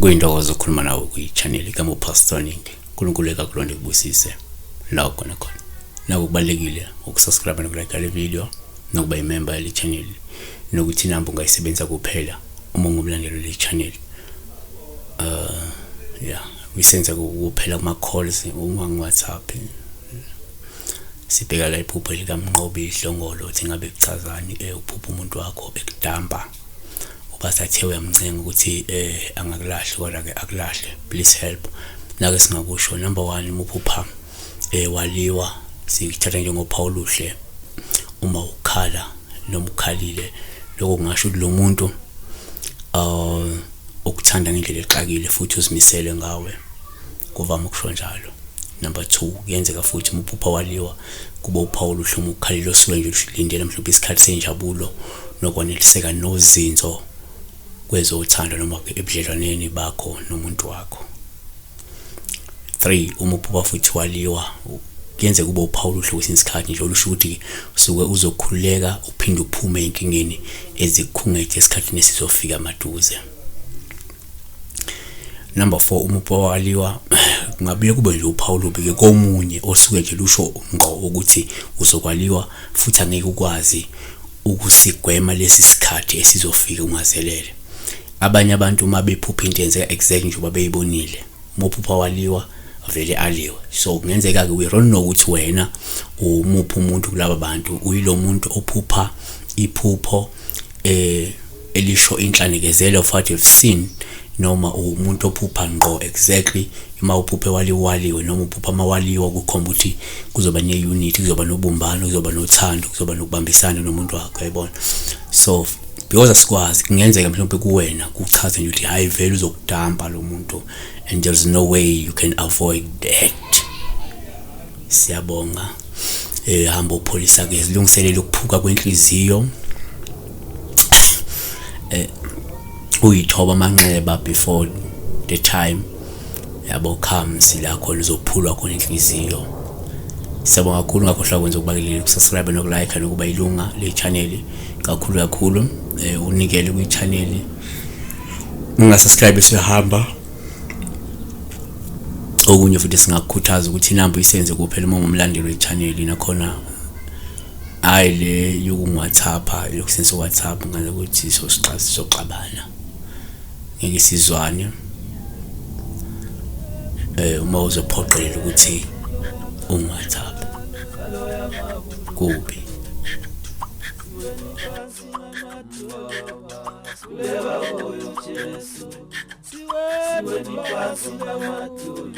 Kuyintokozo ukukhuluma nawe kwi-channel kaMopastor Ningi. uNkulunkulu ekakulonde kubusise la ukhona khona. Naku kubalulekile ukusubscribe nokulike le video nokuba imember yale channel nokuthi inamba ungayisebenzisa kuphela uma ungumlandeli le channel. Yeah, uyisenza kuphela kuma calls uma ngi-WhatsApp. Sibheka la iphupho likaMnqobi Dlongolo ukuthi ngabe kuchazani uphupha umuntu wakho ekudampa uba sathe uyamncenga ukuthi angakulahli kodwa ke akulahle. Please help. Nake singakusho, number 1, uma uphupha waliwa, sikuthatha njengophawu oluhle. Uma ukhala noma ukhalile, lokho kungasho ukuthi lo muntu ukuthanda ngendlela exakile futhi uzimisele ngawe, kuvama ukusho njalo. Number 2, kuyenzeka futhi uma uphupha waliwa kuba uphawu oluhle uma ukhalile, osuke nje ulindele mhlawumbe isikhathi senjabulo nokwaneliseka nozinzo kwezothando noma ebudlelwaneni bakho nomuntu wakho. 3, uma uphupha futhi waliwa, kuyenzeka kube uphawu oluhle kwesinye isikhathi nje olusho ukuthi usuke uzokhululeka uphinde uphume ezinkingeni ezikukhungethe esikhathini esizofika maduze. Number 4, uma uphupha waliwa kungabuye kube nje uphawu olubi-ke komunye osuke nje lusho ngqo ukuthi uzokwaliwa futhi angeke ukwazi ukusigwema lesi sikhathi esizofika ungazelele. Abanye abantu uma bephupha into yenzeka exactly njengoba beyibonile. Uma uphupha waliwa vele aliwe. So kungenzeka-ke we don't know ukuthi wena umuphi umuntu kulaba bantu, uyilo muntu ophupha iphupho elisho inhlanekezelo of what you've seen, noma umuntu ophupha ngqo exactly uma uphuphe waliwaliwe, noma uphupha amawaliwa kukhomba ukuthi kuzoba ne-unity, kuzoba nobumbano, kuzoba nothando, kuzoba nokubambisana nomuntu wakho, uyayibona. So because asikwazi, kungenzeka mhlawumbe kuwena kuchaze nje ukuthi hayi vele uzokudampa lo muntu and there's no way you can avoid that. Siyabonga. Hamba upholisa ke, zilungiselele ukuphuka kwenhliziyo. Uyithoba amanxeba before the time yabo comes la khona uzophulwa khona inhliziyo. Siyabonga kakhulu, ngakhohlwa kwenza okubalulekile ukusubscribe nokulike nokuba ilunga le channel kakhulu kakhulu. Unikele kwi channel, ungasubscribe siyahamba. Okunye futhi singakukhuthaza ukuthi inamba uyisenze kuphela uma ungumlandeli we-channel, nakhona hayi le yokungi-WhatsApp, yokusebenzisa u-WhatsApp ngale ukuthi sizoxabana, ngeke sizwane uma uzophoqelela ukuthi ungi-WhatsApp kubi. Siweni phansi namadolo.